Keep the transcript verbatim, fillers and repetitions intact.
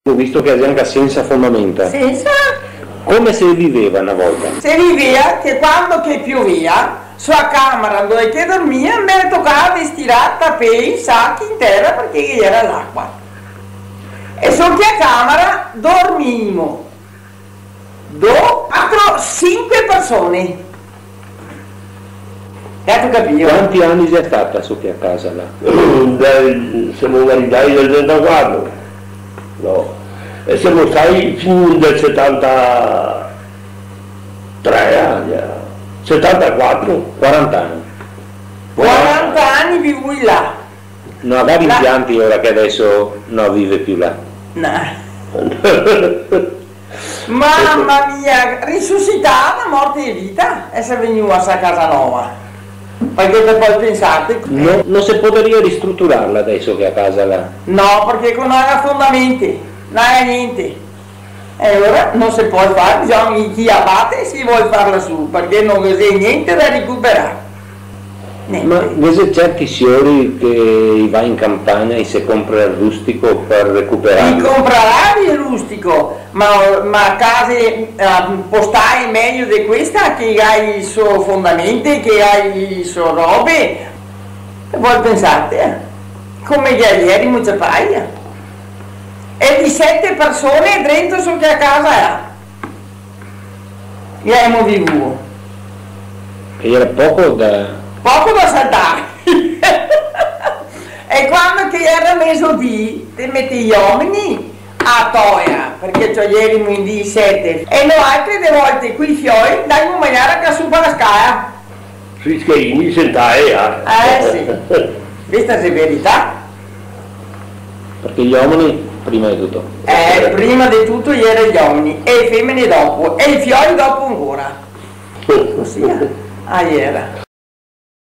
Go visto che xe anca sensa fondamenta. Sensa? Come se viveva na volta? Se vivea che quando che piovea, su a camera dove che dormia, me tocava de stirar tapei, sachi in tera, parché ghe gera l'acua. E su che a camera dormimo. Do, quatro, sinque persone. Gatu capìo? Quanti ani xe stata su che a casa là? Dai, semo maridai del trentaquatro. No. E semo stai fin del setantatré, eh, setantaquatro. Quaranta ani. Quaranta ani vivui là. No, magari là. Impianti ora che deso no vive più là. No. Mama mia, risusità da morte e vita, e se vegnua a sta casa nova. Parché te pol pensarte. No, no se podaria ristruturarla deso che a casa là? No, parché co no ga fondamenti, no ga gnente. E ora no se pol far, bisogna che i abate se vol farla su, parché no ghe xe gnente da ricuperar. Gnente. Ma ghe xe certi siori che i va in campagna e i se compra el rustico par recuperarlo? I comprarà el rustico, ma, ma case, eh, postae mejo de questa, che ga i so fondamenti, che ga i so robe, e pol pensarte, eh, come che ieri, mucia paia. E disete persone drento su che a casa là. Gavemo vivuo. E iera poco da... Poco da saltar. E quando che iera mesodì, te meti i omeni a toea, parché ciò, ierimo in disete, e noaltri de volte coi fioi ndavimo a magnar a casupa a scala. Sui scheini, sentae, eh. Eh, sì. Questa xe verità. Parché i omeni prima de tuto. Eh, prima de tuto iera i omeni, e e femene dopo, e i fioi dopo ancora. Cusì, eh. Ah, iera.